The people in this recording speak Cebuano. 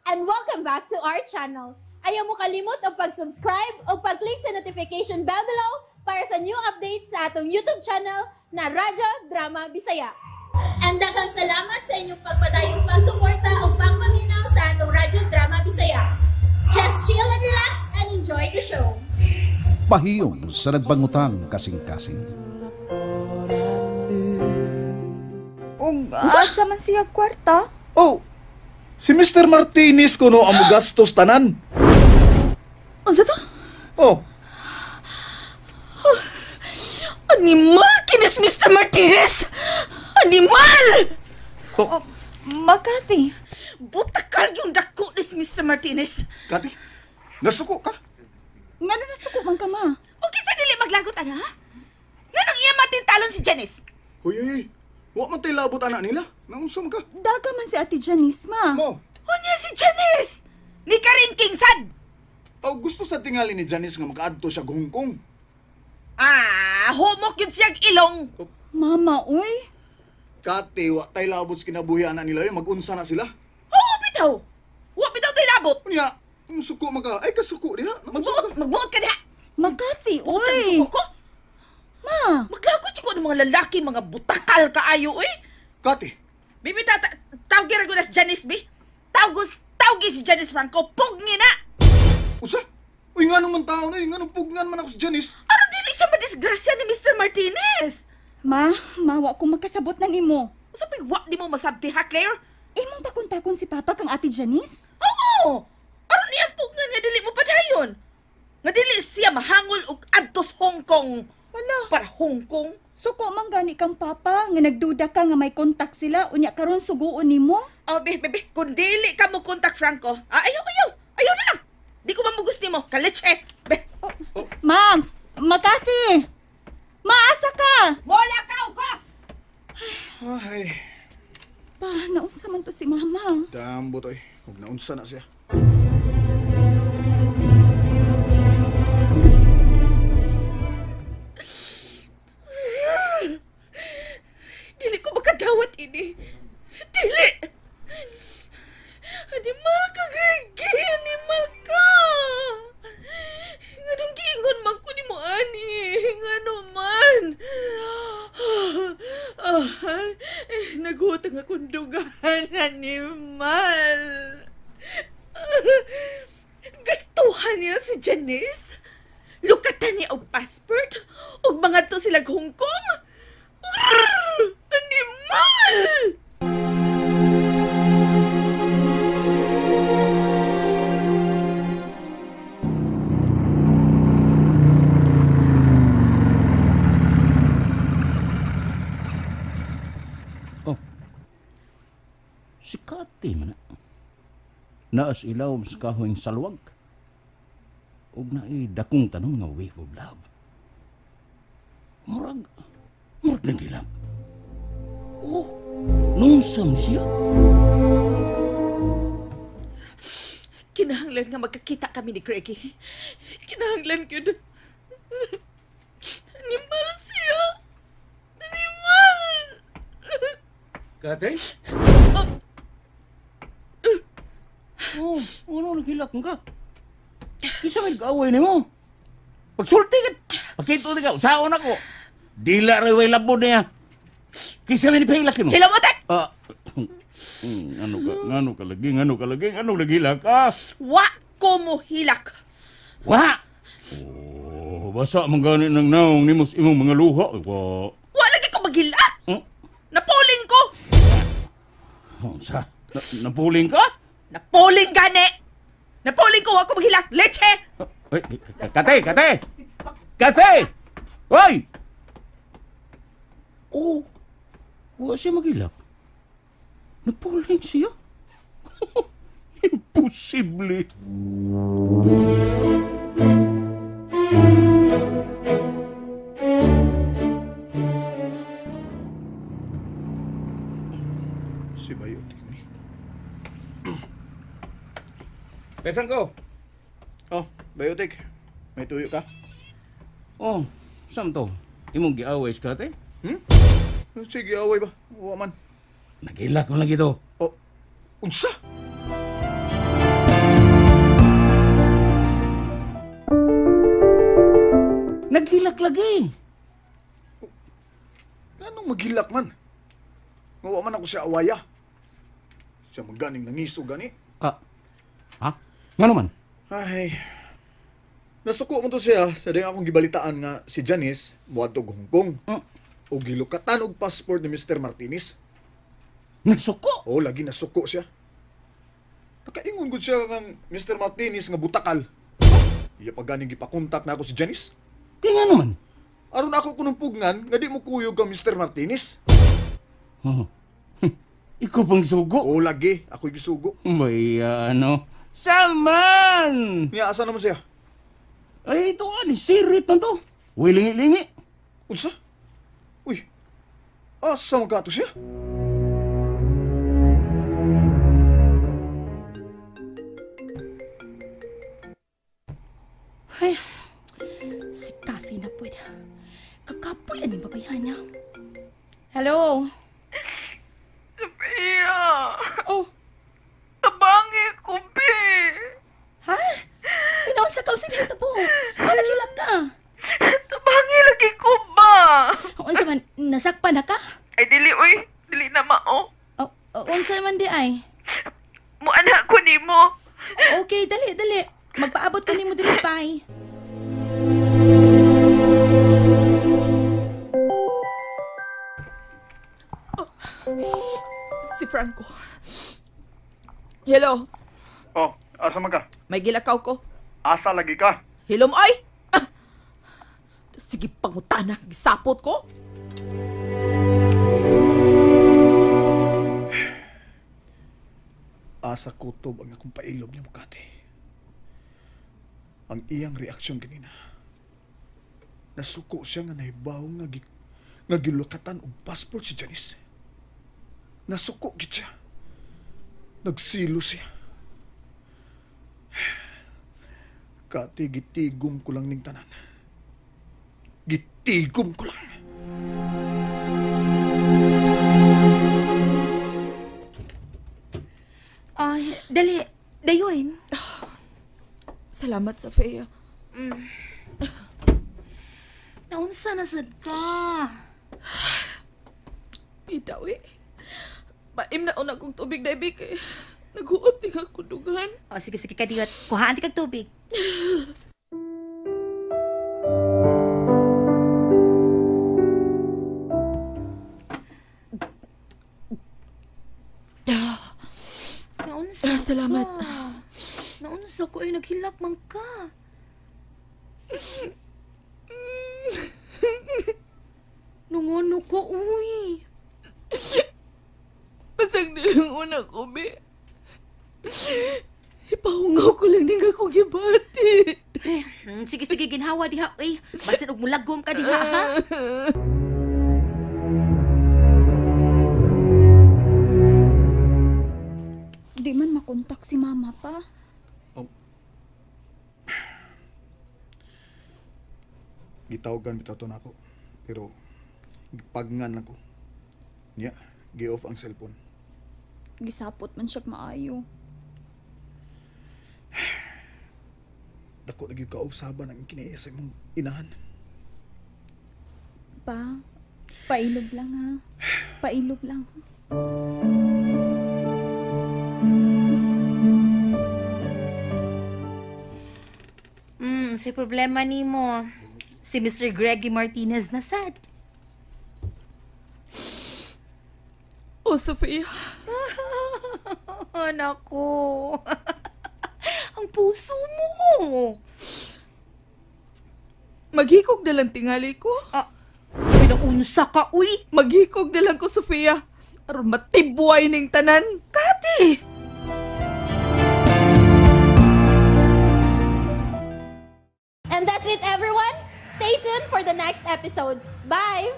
And welcome back to our channel. Ayaw mo kalimot og pag-subscribe o pag-click sa notification bell below para sa new updates sa atong YouTube channel na Radyo Drama Bisaya. And daghang salamat sa inyong pagpadayong pagsuporta o pagpaminaw sa atong Radyo Drama Bisaya. Just chill and relax and enjoy the show. Pahiyom sa nagbangutang kasing-kasing. Og asa man siya kwarta? Oh, si Mr. Martinez kuno ang gastos tanan. Unsa to? Oh. Animal kinis Mr. Martinez! Animal! Oh. Oh, Makati, butakal yung dako ni Mr. Martinez. Kati, nasuko ka? Ngano nasuko man ka, ma? O kinsa dili maglagot, ana? Nganong iya matintalon si Janice? Uy, uy, uy. Wa man tay labot anak nila. Naunsa man ka? Daga man si Ate Janice, ma. Mo. Unya si Janice! Ni Karin Kingsad! Oh, gusto sa tingali ni Janice nga makaadto siya Hong Kong. Ah, humok yun siyang ilong. Oh. Mama, uy. Kati, wa tay labot sa kinabuhi anak nila. Mag-unsa na sila. Oo, bitaw. Wa bitaw tay labot. Unya, suko man ka. Ay, kasuko diha. Magbuot, magbuot ka diha. Makati, uy. Suko ko. Ma, maglagot ko ng mga lalaki, mga butakal kaayo, uy. Kati. Bibi, tawag ko na si Janice, bi. Tawag si Janice Franco, pugni na! Usa? Uy, nga naman tao na, nga nung pugnan man ako si Janice. Aron dili siya madisgrasya ni Mr. Martinez. Ma, wa ko makasabot na nimo. Usa pa'y wa di mo masabti, ha, Claire? Imong pakuntakon si Papa kang Ate Janice? Oo! Aron niya pugnan nga dili mo padayon. Nga dili siya mahangol og adtos Hong Kong. Wala. Para Hong Kong? Suko man gani kang Papa, nga nagduda ka nga may kontak sila, unya karon suguon nimo? Oh, be, be, be, kung dili ka mo kontak, Franco, ah, ayaw, ayaw, ayaw na lang. Di ko mamugos nimo, kaleche. Be. Oh. Oh. Ma, Makati! Maasa ka! Mola ka ko! Ay. Pa, naunsa man to si Mama. Dambot oy, ug naunsa na siya. Dili ko makadawat ini. Dili! Animal ka, Greggy! Animal ka! Nganong giingon man ko ni mo, ani? Ngano man? Naghutang akong dugahan, animal! Gustuhan niya si Janice? Lukatan niya og passport? Og mga to sila Hong Kong? Animal! Oh. Si Kati man na. Naas ilawom sa kahoy saluwag. Ug naay dakong tanong nga wave of love. Murag nang gilap. Oh, nungsam siya. Kinahanglan nga magkakita kami ni Greggy. Kinahanglan yun. Animal siya. Animal! Kate? Oh, ano naghilak ka? Kisa may nag-away ni mo. Pagsulti ka. Pagkito ka. Usaon ako. Dila rin way labod niya. Kisa may nipahilak mo. Hello mo, Tek! Ano ka lagi, ano naghilak ka? Wa ko mo hilak. Wa? Oh, basa man gani ng naong ni mos imong mga luha. Wa. Wa lagi ko maghilak. Hmm? Napuling ko. Sa? Napuling ka? Napuling gani. Napuling ko, wa ko maghilak. Leche! Ay, Kate! Kate! Hoy! Oh, wa siya maghilak. Napuling siya? Imposible. Si Bayotik ni. Hey, Franco. Oh, Bayotik. May tuyo ka? Oh, saan to? Imong giaway sa Kate? Hmm? Sige, away ba? Wa man. Nagilak mo lang ito. Oh, unsa? Naghilak lagi. Anong maghilak man? Ngawa man ako siya awaya. Siya maganing nangiso gani. Ah, ha? Nga naman? Ay, nasuko mo to siya sa ding akong gibalitaan nga si Janice muadtog Hong Kong. O gilukatan og passport ni Mr. Martinez. Nasuko? Oo, lagi nasuko siya. Nakaingon gud siya ng Mr. Martinez nga butakal. Iya pa ganing gipakontak na ako si Janice. Kaya nga naman. Aron ako kunong pugnan nga di mo kuyog kang Mr. Martinez. Oh. Ikaw pang sugo? Oo, lagi. Ako'y gisugo. May ano? Salman! Niya, asa naman siya? Ay, ito ani, sirit man to. Uy, lingi-lingi. Unsa? Uy, asa man ka to siya? Ay, si Kathy na pwede. Kakapoy aning babayahan niya. Hello? Sophia! Oh. Tabangi ko, be! Ha? Pinaunsa ka sa dito po. Wala kilak ka. Tabangi lagi ko ba? Unsa man, nasakpan na ka? Ay, dili, uy. Dili na mao. Oh, unsa man di ay? Muanak ko nimo. Okay, dali, dali. Magpaabot ko nimo diri sa bahay. Oh, si Franco. Hello. Oh, asa man ka? May gilakaw ko. Asa lagi ka? Hilom ay! Ah! Sige, pangutana. Gisapot ko. Asa kutob ang akong pailob ni Mukati. Ang iyang reaksyon ganina. Nasuko siya nga nahibaw nga gilukatan og passport si Janice. Nasuko gid siya. Nagsilo siya. Kati, gitigom ko lang ning tanan. Gitigom ko lang. Ay, dali. Dayon. Salamat, Sofia. Naunsa na sad ka. Pita, uy. Paim na una kong tubig na ibig eh. Naghuot din ako dugan. O, sige, sige, kadiyot. Kuhaan ti kag tubig. Naunsa Ah, salamat. ka. Naunsa ko ay naghilak man ka. Nungono ko, uy. Pasag nilang una ko, be. Ipahungaw ko lang din akong gibati. Eh, sige, sige, ginhawa diha, uy. Basin og mulagom ka diha, ha? Di man makontak si mama pa. Oh. Gitawagan bitaw to nako. Pero gipagngan ako. Niya, gi-off ang cellphone. Gisapot man siya maayo. Dako na gyud kausaban ang kinaiya sa imong inahan. Pa, pailob lang ha. Pailob lang. Say problema nimo. Si Mr. Greggy Martinez na sad. Oh, Sofia. Nako. Ang puso mo. Maghikog na lang tingali ko. Ah, pinaunsa ka, uy. Maghikog na lang ko, Sofia. Aron matibuay ning tanan. Kati! And that's it, everyone. Stay tuned for the next episodes. Bye!